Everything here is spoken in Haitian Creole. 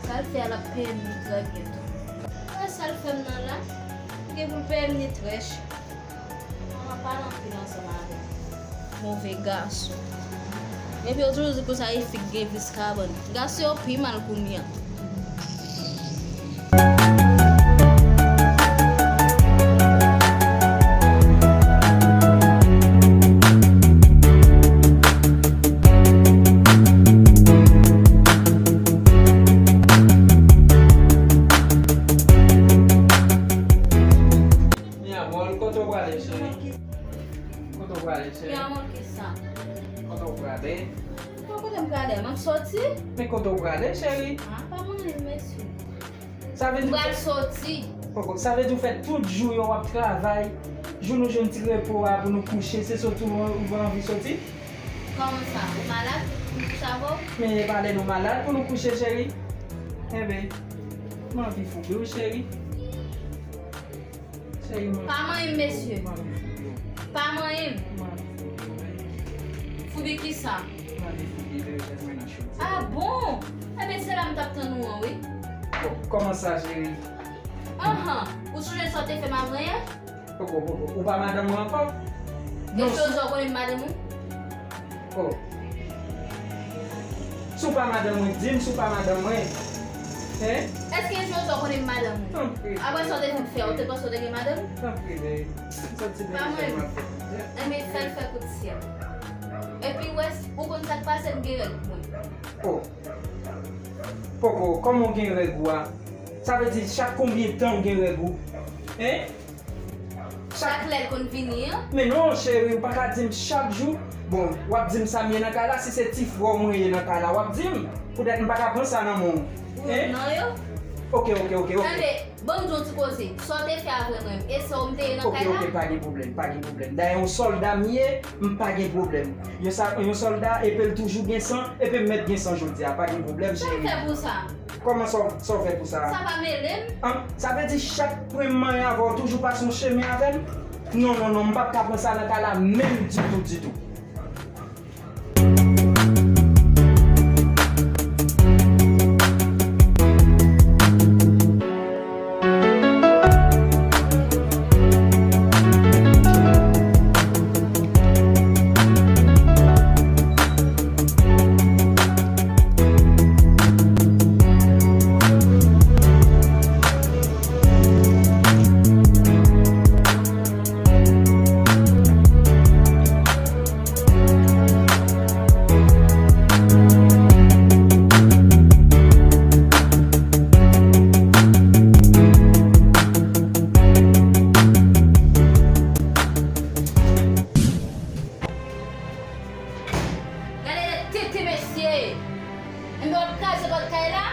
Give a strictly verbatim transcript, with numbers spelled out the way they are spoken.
Sa l fè a, l ap peye m li trè byen tou. Wè sa l fè m nan la, li gen pou l peye m li trè chè. Manman pale anpil ansanm avè m. Move gason. Epi yo toujou di konsa, e fi k gen vis kabann. Gason yo pi mal kounye a. Mi amor, kote w prale, cheri? Kote w prale, cheri? Mi amor, kisa? Kote w prale? Bon, kote m prale? M ap soti. Men kote w prale, cheri? Ah, pa mwen menm, mesye. Sa vle di... M pral soti. Poko, sa vle di w fè tout jou yo w ap travay, jou nou jwenn ti repo a pou nou kouche, se soti w, ou anvi soti? Kòman sa? Ou malad? M kouche avè w? Men e pa lè nou malad pou nou kouche, cheri. Enben, m anvi foube w, cheri. Cheri, m anvi... Pa manyen m, mesye. M anvi foube w. Pa manyen m. M anvi foube w, wi. Foube kisa? M anvi foube w, wi, nan choti. Ah bon? Enben, se la m t ap tann ou an, wi. Bon, kòman sa, cheri? Anhan, ou sonje sa w te fè m avanyè? Poko, poko. Ou pa madanm mwen ankò? Non. Èske w konnen m madanm ou? Oh. Si w pa madanm mwen, di m si w pa madanm mwen. Hein? Èske Jozè konnen m madanm ou? Tanpri. Apre sa w te fè, w te panse w te gen madanm? Tanpri, babe. Sòti de... Pa mwen. Enben, fè l fè kout syèl. Epi, wè, ou konn sa k pase, m gen règ mwen. Oh. Poko, kòman w gen règ ou a? Sa vle di chak konbyen tan w gen règ ou? Hein? Chak lè l konn vini an? Men non, cheri, ou pa ka di m chak jou. Bon, w ap di m sa m ye nan kay la, si se ti frè w mwen ye nan kay la, w ap di m. Poutèt m pa ka pran sa nan men w. Ou nan yo? Ok, ok, ok, ok. Tande, ban m di w yon ti koze. Sa w te fè avè mwen, e sa w m te ye nan kay la? Ok, ok, pa gen pwoblèm, pa gen pwoblèm. Dayè, yon sòlda m ye, m pa gen pwoblèm. Yon sa, yon sòlda, epi l toujou gen san, epi m mèt gen san jodi a, pa gen pwoblèm, cheri. Sa m fè pou sa? Kòman sa w, sa w fè pou sa? Sa pa mele m. An, sa vle di chak pwen m manyen avè w toujou pase yon chemen avè m? Non, non, non, m p ap ka pran sa nan kay la menm ditou, ditou. Gade de tete mesye! Enben w ap kraze pòt kay la?